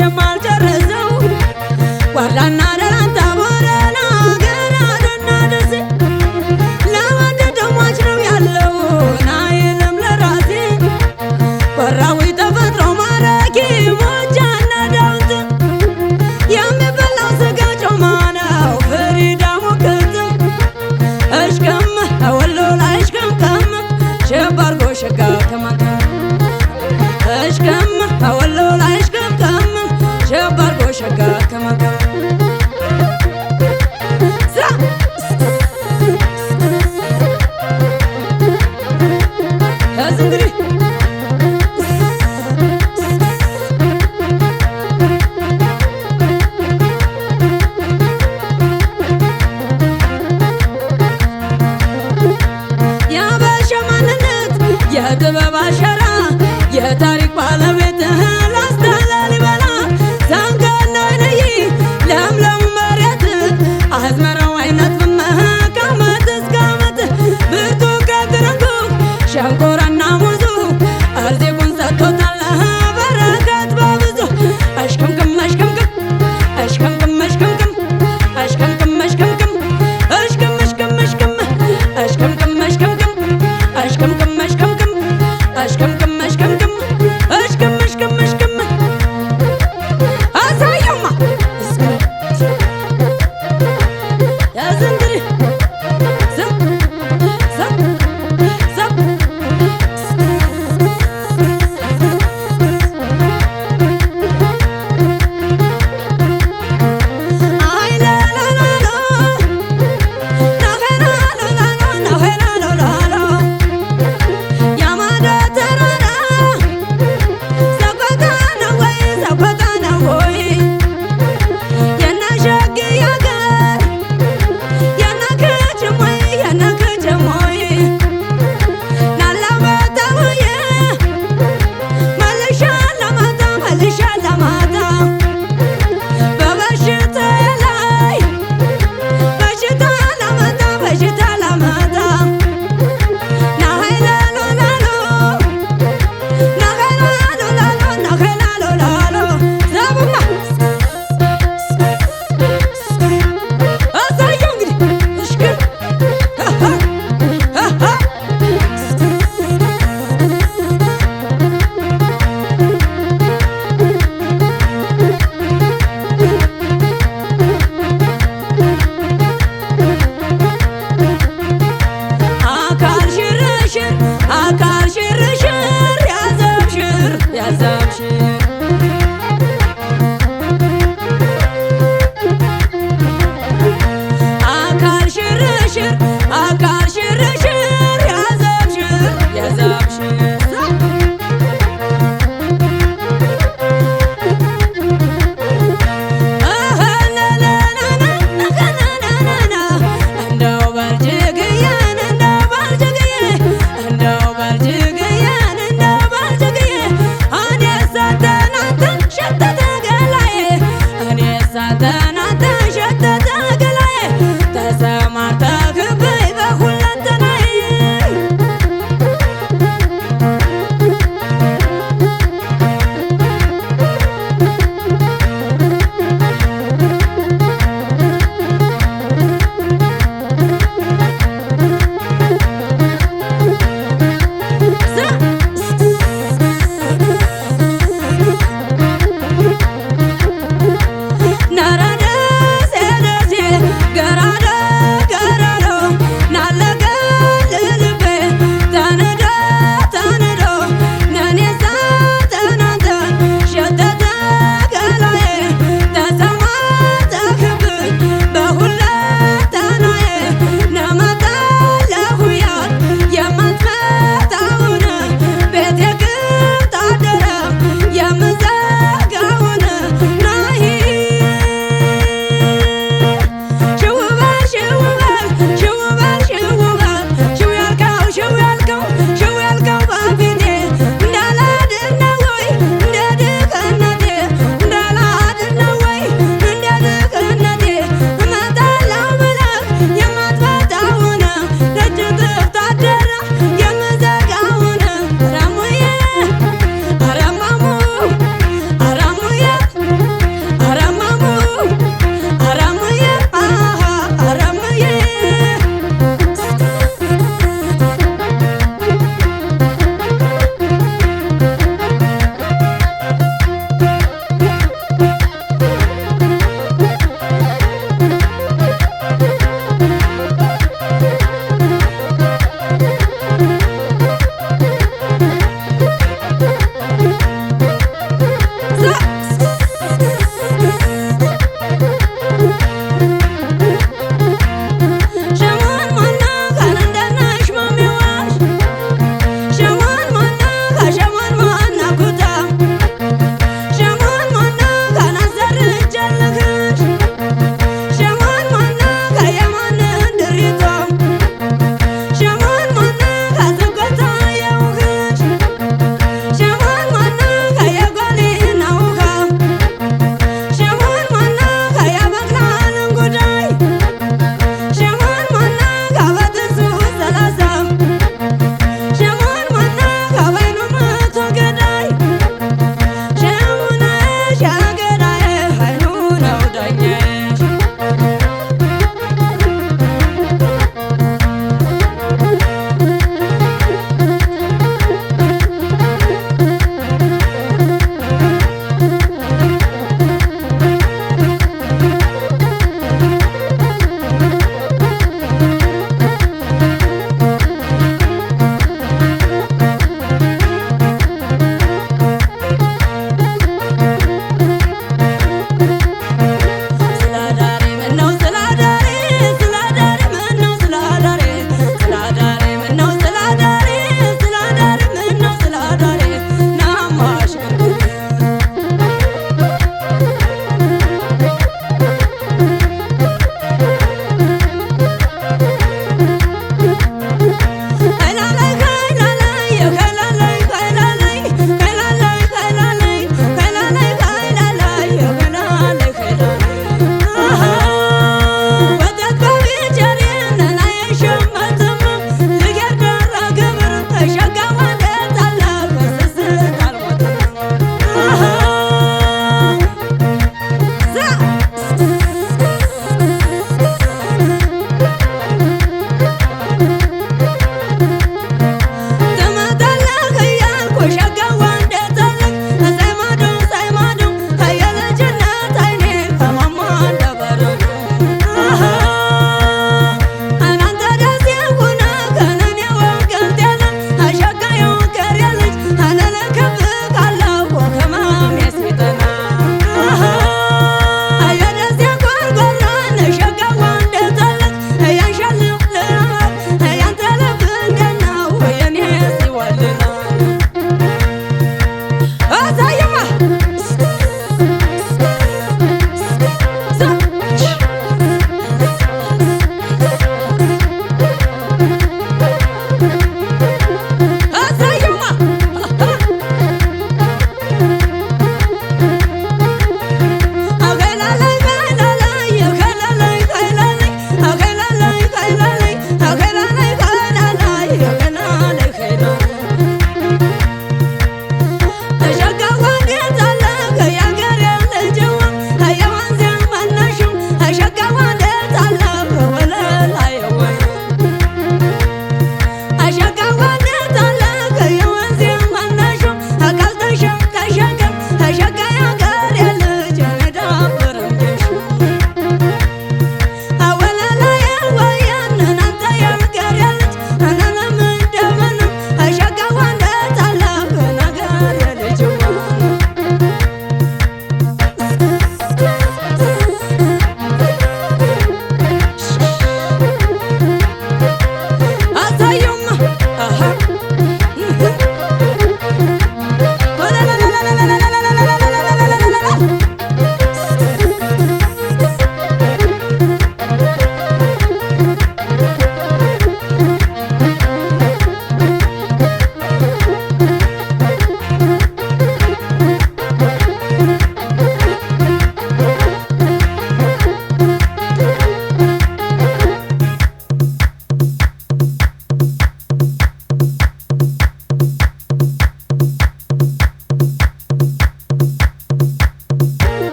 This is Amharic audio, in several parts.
መቼም አልጨርሰው ዋላና ደላንታ ቦረና ገራዶና ደሴ ለወደደው ሟች ነው ያለው ናይልም ለራሴ ቆራዊ ተፈጥሮ ማራኪ ሞጃና ዳውንት የሚበላው ስጋ ጮማ ነው ፍሪዳ ሙክት እሽክም ወሎ ላይ እሽክምክም ሸባርጎ ሸጋ ከማከ እሽክም ወሎ ላይ እሽክምክም ሸባርጎ ሸጋ ከማከ ያዝ እንግዲህ የአበሻ ማንነት የጥበብ አሻራ የታሪክ ባለቤት ላስታ ላሊበላ ዘንገና ነይ ለምለሙ መሬት አዝመራው አይነጥፍም ከዓመት እስከ ዓመት ብርቱካን ትርንጎ ሸንኮራና ሙዙ እርዚቁን ሰጥቶታል በረከት በብዙ አሽክምክም አሽክምክም አሽክምክም አሽክምክም አሽክምክም አሽክምክም አሽክም አሽክም አሽክም አሽክምክም አሽክምክም አሽክምክም አሽክምክም አሽክምክም አሽክምክም አሽክም አሽክም አሽክም አሳየውማ ያዝ እንግዲህ ዘብ ዘብ ዘብ አይ ላላላላ ናሄላላላ ያማዶ ተራራ ሰቆጣ ነው ወይ ሰቆጣ ነው ወይ የነሸግዬ አገር የነክችሞይ የነክችሞይ ናላመጣውዬ መልሻ ለማታ መልሻ ለማታ በበሽታ ላይ በሽታ ላመጣ በሽታ ላመጣ ናሄላሎላሎ ናሄላሎላሎ ናሄላሎላሎ ዘቡማ አሳየው እንግዲህ እሽክም አካል ሽርሽር አካል ሽርሽር ያዘብሽር ያዘብሽር አካል ሽርሽር አካል ሽርሽር ያዘብሽር ያዘብሽር እንደው በልጅግዬን እንደው በልጅግዬ እንደው በልጅግዬን እንደው በልጅግዬ እኔ ሳንተናንተን ሸተተ ገላዬ እኔ ሳንተናንተን ሸተተ ገላዬ ተሰማርተህብኝ በሁለንተናዬ ናራ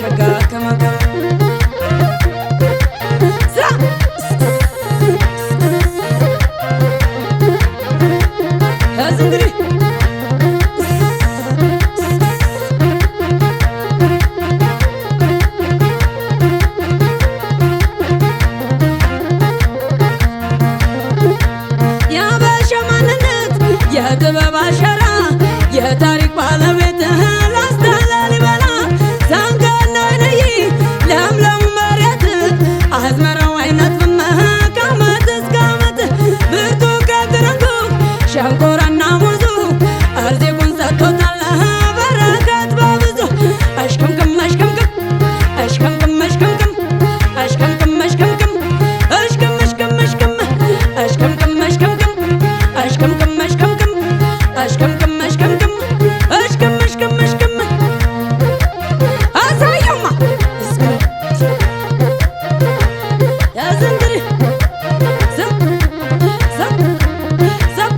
ሸጋ ከመገብ እንግዲህ የአበሻ ማንነት የጥበብ አሻራ የታሪክ ባለቤት ላስታ ላሊበላ ዘንገና ነይ ለምለሙ መሬት አዝመራው አይነጥፍም ከዓመት እስከ ዓመት ብርቱካን ትርንጎ ሸንኮራና ሙዙ እርዚቁን ሰጥቶታል በረከት በብዙ አሽክምክም አሽክምክም አሽክምክም አሽክምክም አሽክምክም አሽክምክም አሽክም አሽክም አሽክም አሽክምክም አሽክምክም አሽክምክም አሽክምክም አሽክምክም አሽክምክም አሽክም አሽክም አሽክም አሳየውማ ያዝ እንግዲህ ዘብ ዘብ ዘብ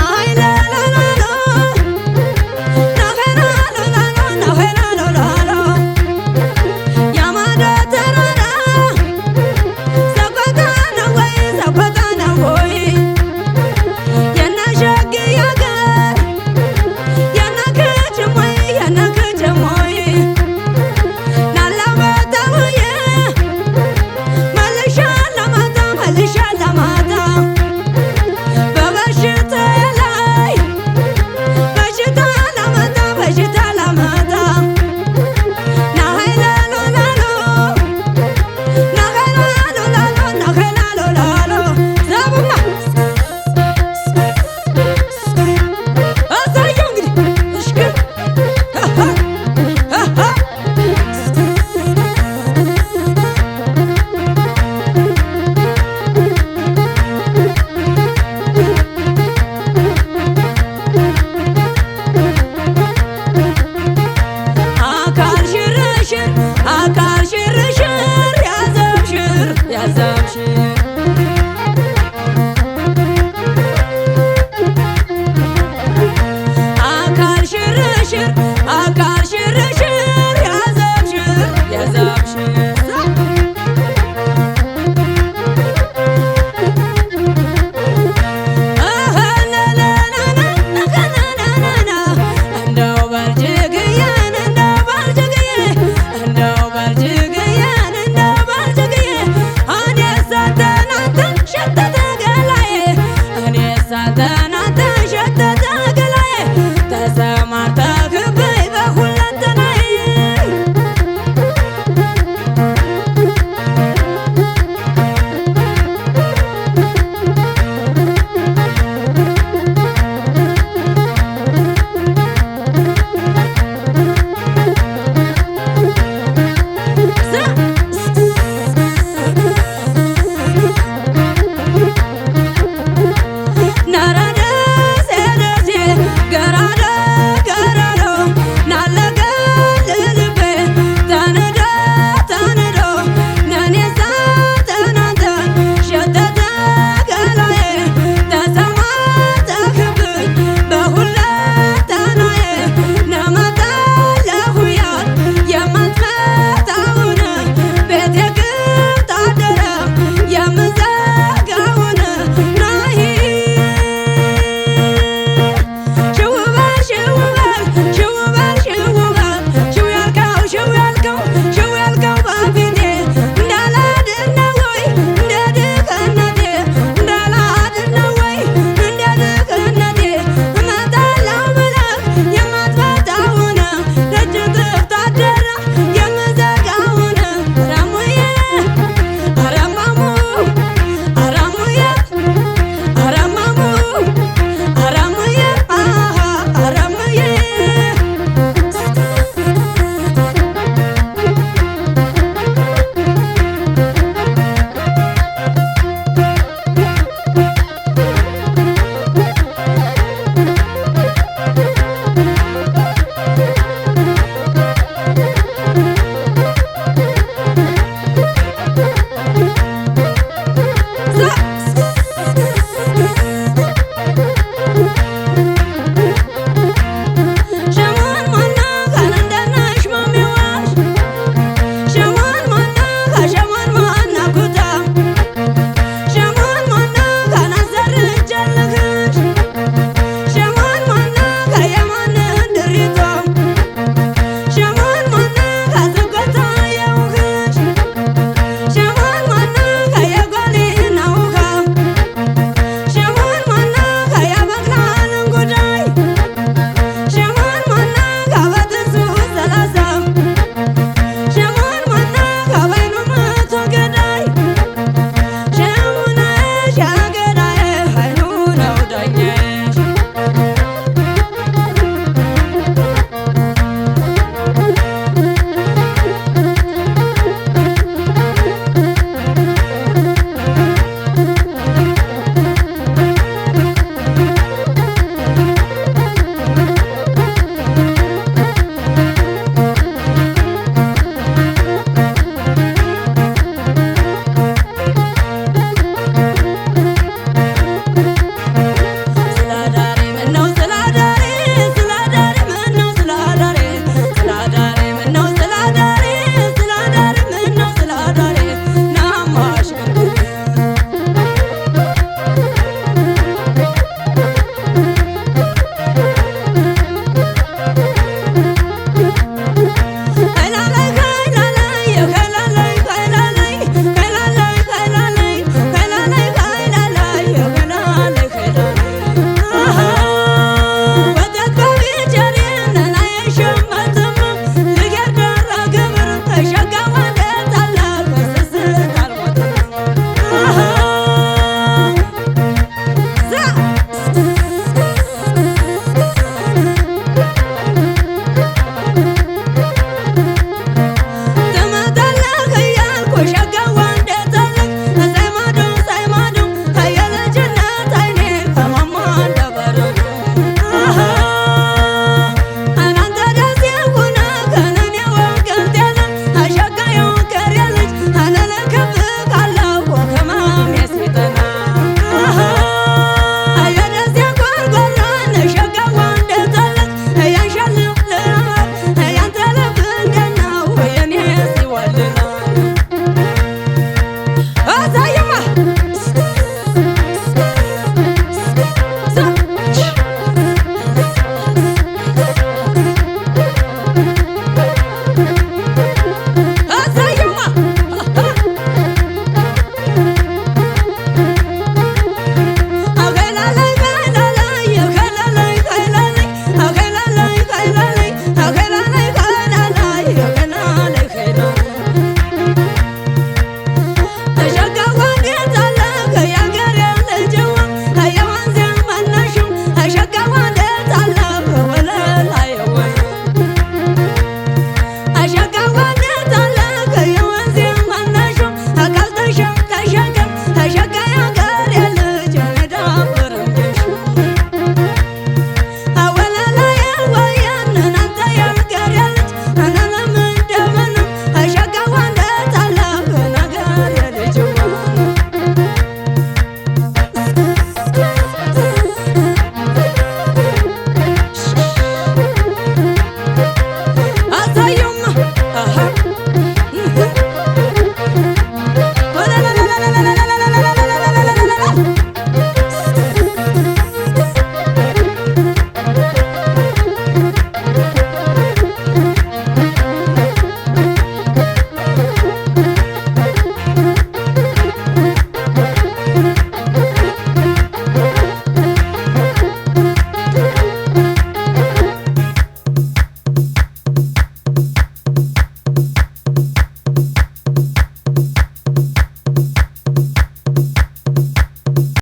አይ ላላላላ ናሄናላላላ ያማዶ ተራራ ሰቆጣ ነው ወይ ሰቆጣ ነው ወይ የነሸግዬ አገር የነክችሞይ የነክችሞይ ናላመጣውዬ መልሻ ላማጣ መልሻ ላማጣ በበሽታዬ ላይ በሽታ ላመጣ በሽታ ላመጣ ናሄላሎላሎ ናሄላሎላሎ ናሄላሎላሎ ዘቡማ አሳየው እንግዲህ እሽክም አካል ሽርሽር አካል ሽርሽር ያዘብሽር ያዘብሽር አካል ሽርሽር አካል ሽርሽር ያዘብሽር ያዘብሽር እንደው በልጅግዬን እንደው በልጅግዬ እንደው በልጅግዬን እንደው በልጅግዬ እኔስ አንተን አንተን ሸተተ ገላዬ እኔስ አንተን